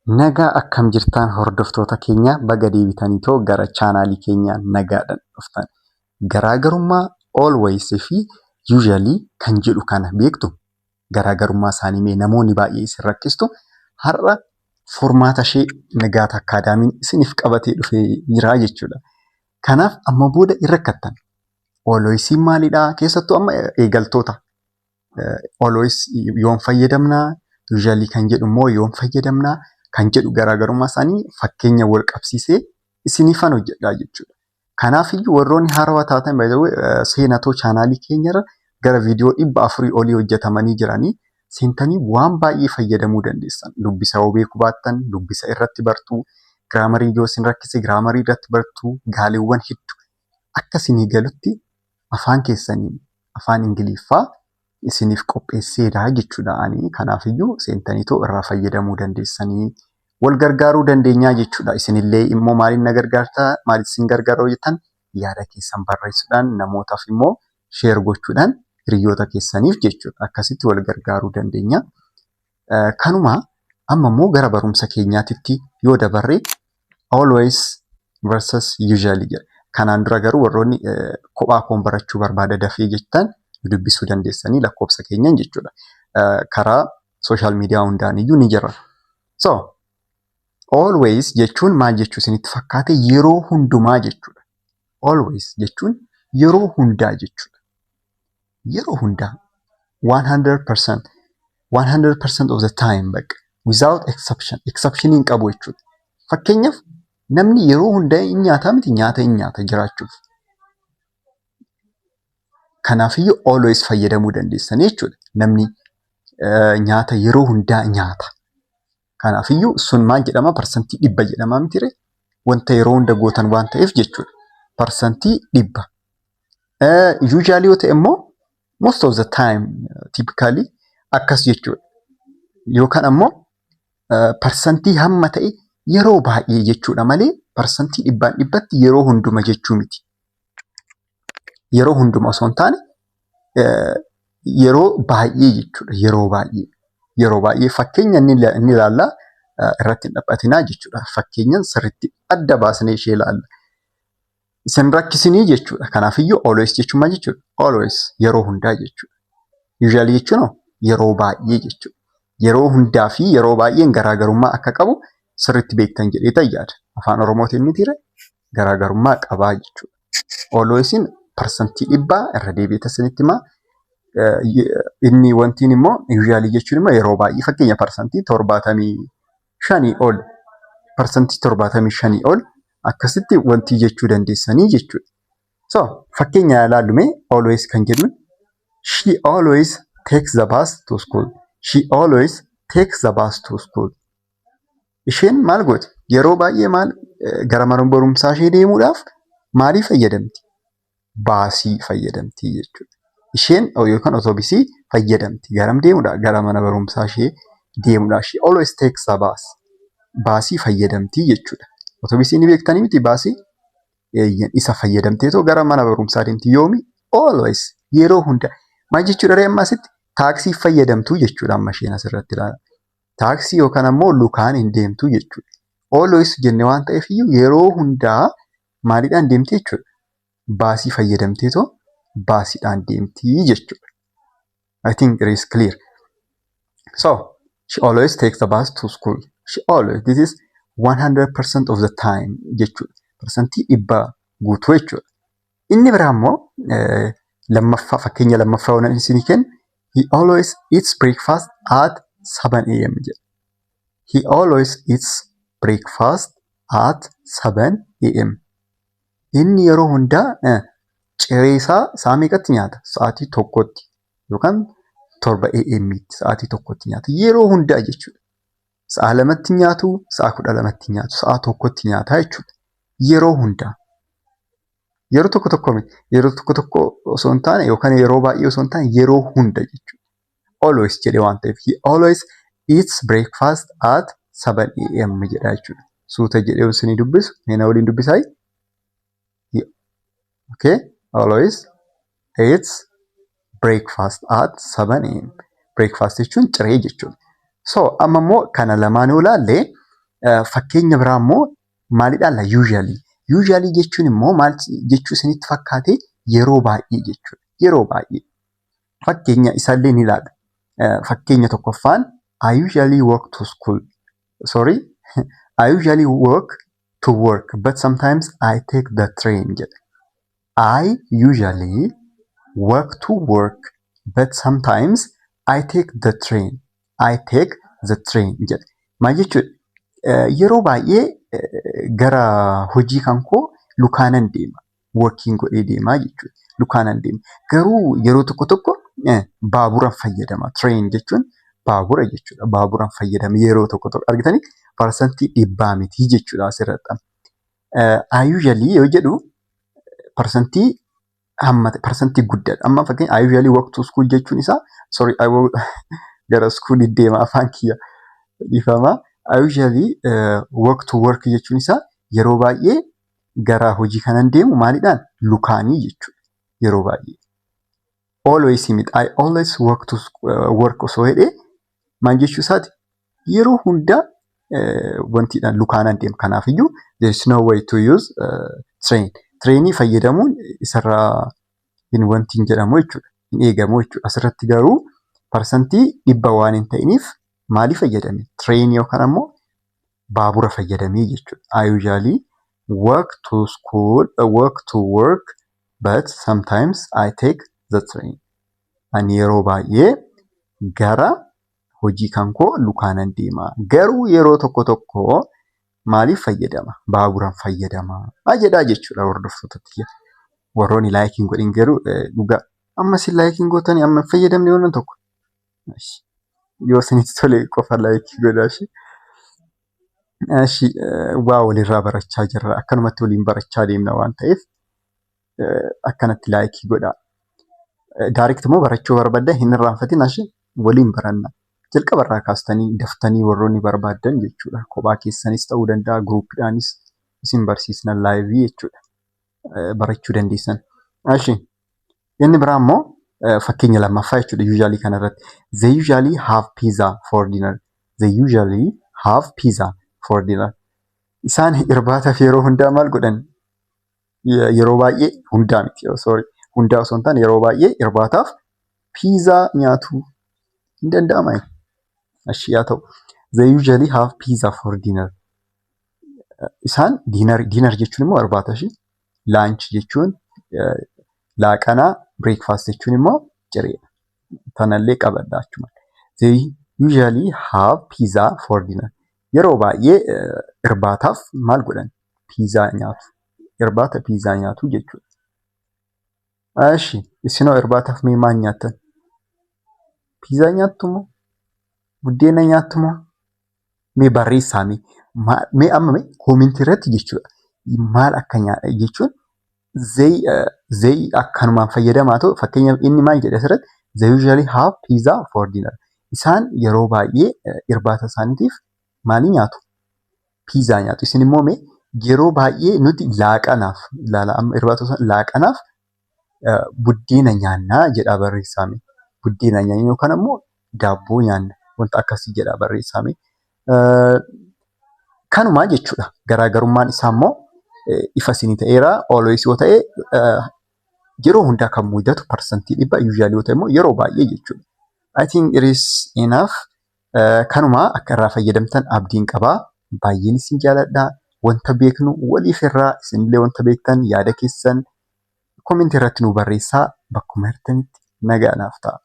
Nagaa akkam jirtan, hordoftoota keenya? Baga deebitaniitoo gara chaanaalii keenyaa nagaadhaan dhuftan. Garaagarummaa always fi usually kan jedhu kana beektu? Garaagarummaa isaanii mee namoonni baay'ee isin rakkistu. Har'a furmaata ishee Nagaat Akkaadaamiin isiniif qabatee dhufee jira jechuudha. Kanaaf amma booda hin rakkattan. Always maalidhaa? Keessattuu amma eegaltoota. Always yoom fayyadamnaa? Usually kan jedhu immoo yoom fayyadamnaa? Kan jedhu garaagarummaa isaanii fakkeenya wal qabsiisee isiniifan hojjedhaa jechuudha. Kanaafiyyuu warroonni haarawaa taatan, seenatoo chaanaalii keenyarra gara viidiyoo 400 olii hojjetamanii jiranii seentanii waan baay'ee fayyadamuu dandeessan. Dubbisa yoo beekuu baattan dubbisa irratti bartuu, grammarii yoo isin rakkise grammarii irratti bartuu, gaaleewwan hedduu akka isinii galutti afaan keessaniin afaan Ingiliffaa isiniif qopheesseera jechuudha ani. Kanaafiyyuu seentaniitoo irraa fayyadamuu dandeessanii wal gargaaruu dandeenyaa jechuudha. Isinillee immoo maaliin na gargaartaa, maaliif isin gargaara jettan, yaada keessan barreessuudhaan, namootaaf immoo share gochuudhaan hiriyoota keessaniif jechuudha. Akkasitti wal gargaaruu dandeenya. Kanuma amma immoo gara barumsa keenyaatitti yoo dabarre, always versus usually jedha. Kanaan dura garuu warroonni kophaa koon barachuu barbaada dafee jettan dubbisuu dandeessanii lakkoofsa keenyan jechuudha. Karaa social media hundaaniyyuu ni jira. So, always jechuun maal jechuu isinitti fakkaate? Yeroo hundumaa jechuudha. Always jechuun yeroo hundaa jechuudha. Yeroo hundaa 100%, 100% of the time, bakka without exception, exception hin qabu jechuudha. Fakkeenyaaf, namni yeroo hundaa hin nyaataa miti? Nyaata hin nyaata jiraachuuf. Kanaafiyyuu always fayyadamuu dandeessanii jechuudha. Namni nyaata yeroo hundaa nyaata. Kanaafiyyuu sun maal jedhama? 100% jedhama mitiree? Wanta yeroo hunda gootan waan ta'eef jechuudha. 100%. Usually yoo ta'e immoo most of the time, typically akkas jechuudha. Yookaan ammoo parsantii hamma ta'e yeroo baay'ee jechuudha malee parsantii dhibbaan dhibbatti yeroo hunduma jechuu miti. Yeroo hunduma osoo hin taane yeroo baay'ee jechuudha. Yeroo baay'ee. Yeroo baay'ee fakkeenya inni ilaallaa, irratti hin dhaphatinaa jechuudha. Fakkeenyan sirriitti adda baasnee ishee ilaalla. Isin rakkisinii jechuudha. Kanaafiyyuu always jechuun maal jechuudha? Always yeroo hundaa jechuudha. Usually jechuun yeroo baay'ee jechuudha. Yeroo hundaa fi yeroo baay'een garaagarummaa akka qabu sirriitti beektan jedhee yaada. Afaan Oromootiin mitiire, garaagarummaa qabaa jechuudha. Alwaysiin 100% irra deebi'ee isinitti himaa. Inni wantiin immoo usually jechuun immoo yeroo baay'ee, fakkeenya 75% ol, 75% ol akkasitti wantii jechuu dandeessanii jechuudha. So, fakkeenya ilaallume. Always kan jedhuun, "She always takes the bus to school." She always takes the bus to school. Isheen maal gooti? Yeroo baay'ee maal gara mana barumsaa ishee deemuudhaaf maalii fayyadamti? Baasii fayyadamti jechuudha. Isheen yookaan otoobisii fayyadamti. Garam deemuudhaaf? Gara mana barumsaa ishee deemuudhaaf. She always takes the bus. Baasii fayyadamti jechuudha. Otoobisii ni beektanii miti, baasii? Isa fayyadamteetoo gara mana barumsaa deemti. Yoomi? Always, yeroo hunda. Maal jechuudha ree amma asitti? Taaksii fayyadamtuu jechuudha amma isheen asirratti ilaala. Taaksii yookaan ammoo lukaan hin deemtuu jechuudha. Always jenne waan ta'eef iyyuu yeroo hundaa maaliidhaan deemti jechuudha? Baasii fayyadamteetoo baasiidhaan deemtii jechuudha. I think it is clear. So, she always takes the bus to school. She always, this is 100% of the time jechuudha. 100% guutuu jechuudha. Inni biraa immoo lammaffaa, fakkeenya lammaffaa waan isinii kennu, "He always eats breakfast at 7 a.m." jedha. He always eats breakfast at 7 a.m. Inni yeroo hundaa ciree isaa sa'a meeqatti nyaata? Sa'aatii 1tti yookaan 7 a.m. sa'aatii 1tti nyaata. Yeroo hundaa jechuudha. Sa'a 2tti nyaatu, sa'a 12tti nyaatu, sa'a 1tti nyaata jechuudha. Yeroo hundaa. Yeroo tokko tokko miti. Yeroo tokko tokko osoo hin taane yookaan yeroo baay'ee osoo hin taane, yeroo hunda jechuudha. Always jedhee waan ta'eef, he always eats breakfast at 7 a.m. jedha jechuudha. Suuta jedhee isinii dubbisu, mee na waliin dubbisaa. Okay, always eats breakfast at 7 a.m. Breakfast jechuun ciree jechuudha. So, amma immoo kana lamaan yoo ilaalle, Fakkeenya biraa immoo maalidhaan la? Usually. Usually jechuun immoo maal jechuu isinitti fakkaate? Yeroo baay'ee jechuudha. Yeroo baay'ee. Fakkeenya isaallee ni ilaalla. Fakkeenya tokkoffaan, "I usually walk to school." Sorry. "I usually walk to work, but sometimes I take the train" jedha. "I usually walk to work, but sometimes I take the train." "I take the train" jedha. Maal jechuudha? Yeroo baay'ee gara hojii kan koo lukaanan deema. Walking godhee deemaa jechuudha. Lukaanan deema. Garuu yeroo tokko tokko baaburan fayyadama. Train jechuun baabura jechuudha. Baaburan fayyadama yeroo tokko tokko. Argitanii, 100% miti jechuudha asirratti. "I usually" yoo jedhu parsantii hammate, parsantii guddaadha. Amma fakkeenya "I usually walk to school" jechuun isaa, sorry, I gara school deema, afaan kiyya dhiifama. "I usually walk to work" jechuun isaa yeroo baay'ee gara hojii kanan deemu maalidhaan? Lukaanii jechuudha. Yeroo baay'ee. Always miti. "I always walk to work" osoo jedhee maal jechuu isaati? Yeroo hundaa wantiidhaan lukaanan deema. Kanaafiyyuu there is no way to use train. Trainii fayyadamuun isarraa hin wanti hin jedhamu jechuudha. Hin eegamu jechuudha. Asirratti garuu 100% waan hin ta'iniif maalii fayyadame? Trainii yookaan ammoo baabura fayyadamee jechuudha. "I usually walk to school, walk to work, but sometimes I take the train." Ani yeroo baay'ee gara hojii kan koo lukaanan deema. Garuu yeroo tokko tokko maaliif fayyadama? Baaburan fayyadama jedhaa jechuudha hordoftoota kiyya. Warroonni like hin godhin garuu dhugaa amma isin like hin gootanii, amma hin fayyadamne yoo tokko. Yoo isinitti tole qofa like godhaa. Eshi, waa walirraa barachaa jirra. Akkanumatti waliin barachaa deemna waan ta'eef akkanatti like godhaa. Direct immoo barachuu barbaaddan hin irraanfatin, ashi waliin baranna. Jalqabarraa kaastanii daftanii warroonni barbaaddan jechuudha. Kophaa keessanis ta'uu danda'a, groupiidhaanis isin barsiisna live jechuudha. Barachuu dandeessan. Ashi, inni biraa immoo fakkeenya lammaffaa jechuudha usually kanarratti. They usually have pizza for dinner. They usually have pizza for dinner. Isaan irbaataaf yeroo hundaa maal godhan? Yeroo baay'ee, hundaa miti, sorry. Hundaa osoo hin taane yeroo baay'ee irbaataaf piizaa nyaatu. Hin danda'amaa? Ashi, haa ta'u. They usually have pizza for dinner. Isaan dinner, dinner jechuun immoo irbaata ishee. Lunch jechuun laaqanaa, breakfast jechuun immoo cireedha. Kanallee qabadhaa achuma. They usually have pizza for dinner. Yeroo baay'ee irbaataaf maal godhan? Piizaa nyaatu. Irbaata piizaa nyaatu jechuudha. Ashi, isinoo irbaataaf mee maal nyaattan? Piizaa nyaattu moo? Buddeena nyaattu moo? Mee barreessaa mee. Mee amma mee commentii irratti jechuudha. Maal akka nyaadha jechuun they akkanumaan fayyadamaa ta'u, fakkeenyaaf inni maal jedhe asirratti? "They usually have pizza for dinner." Isaan yeroo baay'ee irbaata isaaniitiif maalii nyaatu? Piizaa nyaatu. Isin immoo mee yeroo baay'ee nuti laaqanaaf, ilaala, amma irbaata laaqanaaf buddeena nyaannaa jedhaa barreessaa mee. Buddeena nyaanna yookaan ammoo daabboo nyaanna, wanta akkasii jedhaa barreessaa mee. Kanumaa jechuudha. Garaagarummaan isaa immoo ifa isinii ta'eera. Always yoo ta'e yeroo hundaa kan mudatu 100%, usually yoo ta'e immoo yeroo baay'ee jechuudha. I think it is enough. Kanumaa akka irraa fayyadamtan abdiin qabaa. Baay'een isin jaaladha. Wanta beeknu waliif irraa, isinillee wanta beektan yaada keessan commentii irratti nu barreessaa. Bakkuma jirtanitti nagaa naaf ta'a.